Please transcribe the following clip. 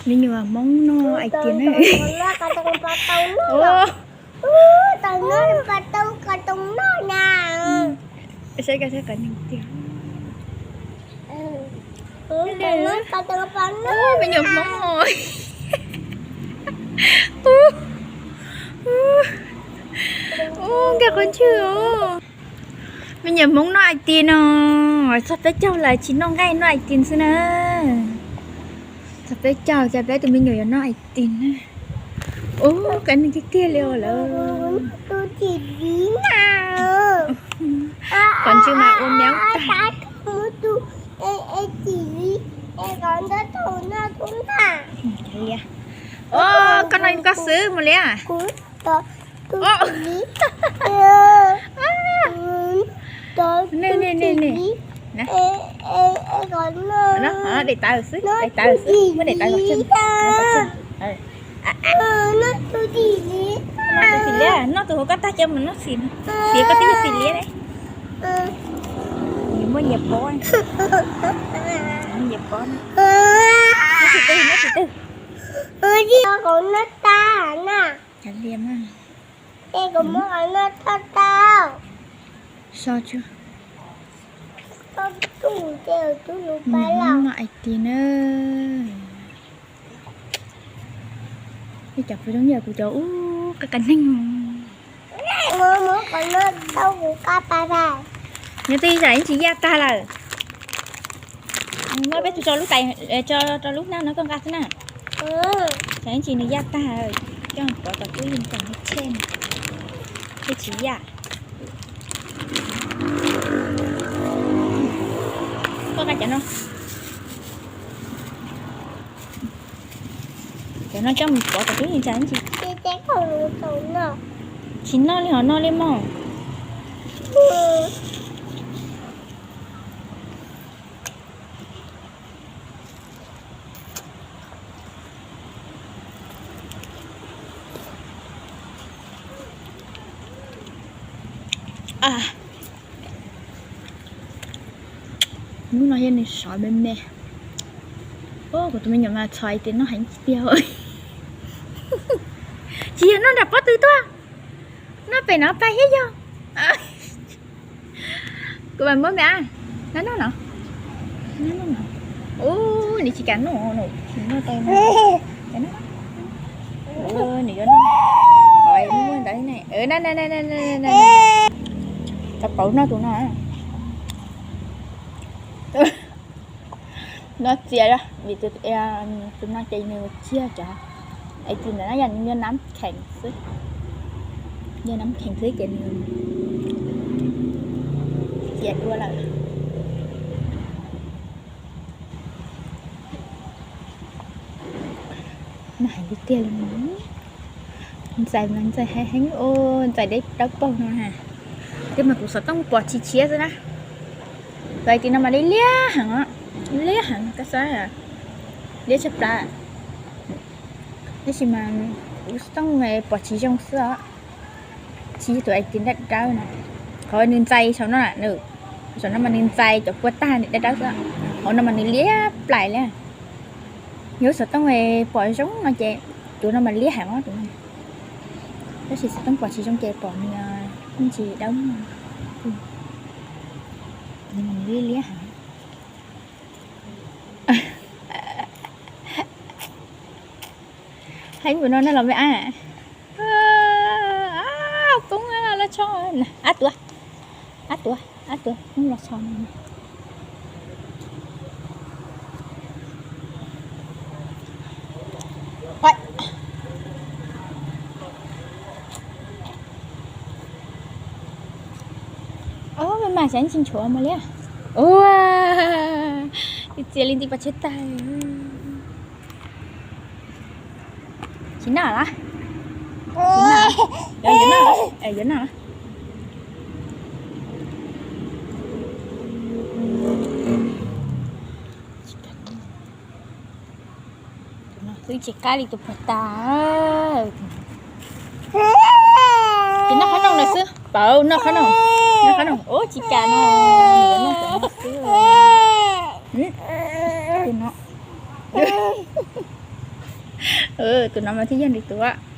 Me nyuam Hmoob noj hais tias na. Saib, saib qhov neeg tiag. Me nyuam Hmoob. Ub, nkag qhov ntswg os. Me nyuam Hmoob noj hais tias no, txog peb caug lawm tsis noj nqaij noj hais tias xwb na. Txog peb caug ces peb tus me nyuam yuav noj hais tias na. Ub, qhov neeg tiag tiag li os lawm. Qhov ntswg mas ua mev tag. Koj noj koj xwb Mos Liab. Daim tawv xwb, daim tawv xwb, muab daim tawv los tso. Noj tus xim liab, noj tus hauv koj tag ces mus noj xim, xim koj twb yog xim liab ne. Nws muaj nyias pob, nyias pob. Noj xim twg, noj xim twg. So tsuag. Noj hais tias na. Cov kuv zoo yam kuv cov ub qab qab neeg. Nyob twj ywm ib tsis yaj tag lawm. Muab peb tug tso lub tais, tso rau lub hnab no koj nqa xwb na. Tsam ib ntsis nws yaj tag, coj pov tom tub yeej tag, thiaj tsis yaj. Koj nqa cov no. Cov no coj mus pov tom tub yeej tag ib ntsis. Tsis noj li hos noj li mog. Hnub no yog nws sov me me. Kuv tus me nyuam mas txhais tias noj heev tiag. Tsis yog noj nram pob tw tuaj, noj pem no pais thiab yog. Kuv mam muab me ab, noj no, noj no. Ub, nws tsis kam noj, nws tsis noj tau no. Nws yuav noj, muab ntawd ne. Tau pauv noj tus no. Noj txias vim tus no ces nws tsis yog cov es tis ntawd na, yog nws yog nab kheem xwb, yog nab kheem xwb ces nws txias dua lawm. Noj heev tiag tiag li. Ntxais mas ntxais heev heev, ntxais dawb paug no na. Twb mas kuv xov tooj pom tsis tshiab xwb na. Vim tis no mas liab liab heev, liab heev koj xav, liab tshaj plaws. Tab sis mas kuv xov tooj pom tsis zoo xwb os. Tsis yog tus es tis dawb dawb na. Qhov nws ntxais saum no, saum no mas nws ntxais cov pua tag dawb dawb xwb, hauv no mas nws liab plaim li. Yog xov tooj pom zoo no ces tus no mas liab heev os tus no. Tab sis xov tooj pom tsis zoo ces pom nws tsis dawb, nws liab liab heev. Heev npaum no na los me ab. Poob los tso, ab tuav, ab tuav, ab tuav, poob los tso no. Ub, me mas xyov tsis nchuav mos liab. Ua, txias li nti pov tseg tag. Tsis noj los? Tsis noj, yuav noj los? Yuav noj los? Twb tsis qab li tus puag ta. Ces noj qhob noom lawm xwb, pauv noj qhob noom, noj qhob noom, ub tsis kam no, noj cov no xwb. Tus no, tus no. Tus no mas thiaj yog nws tus.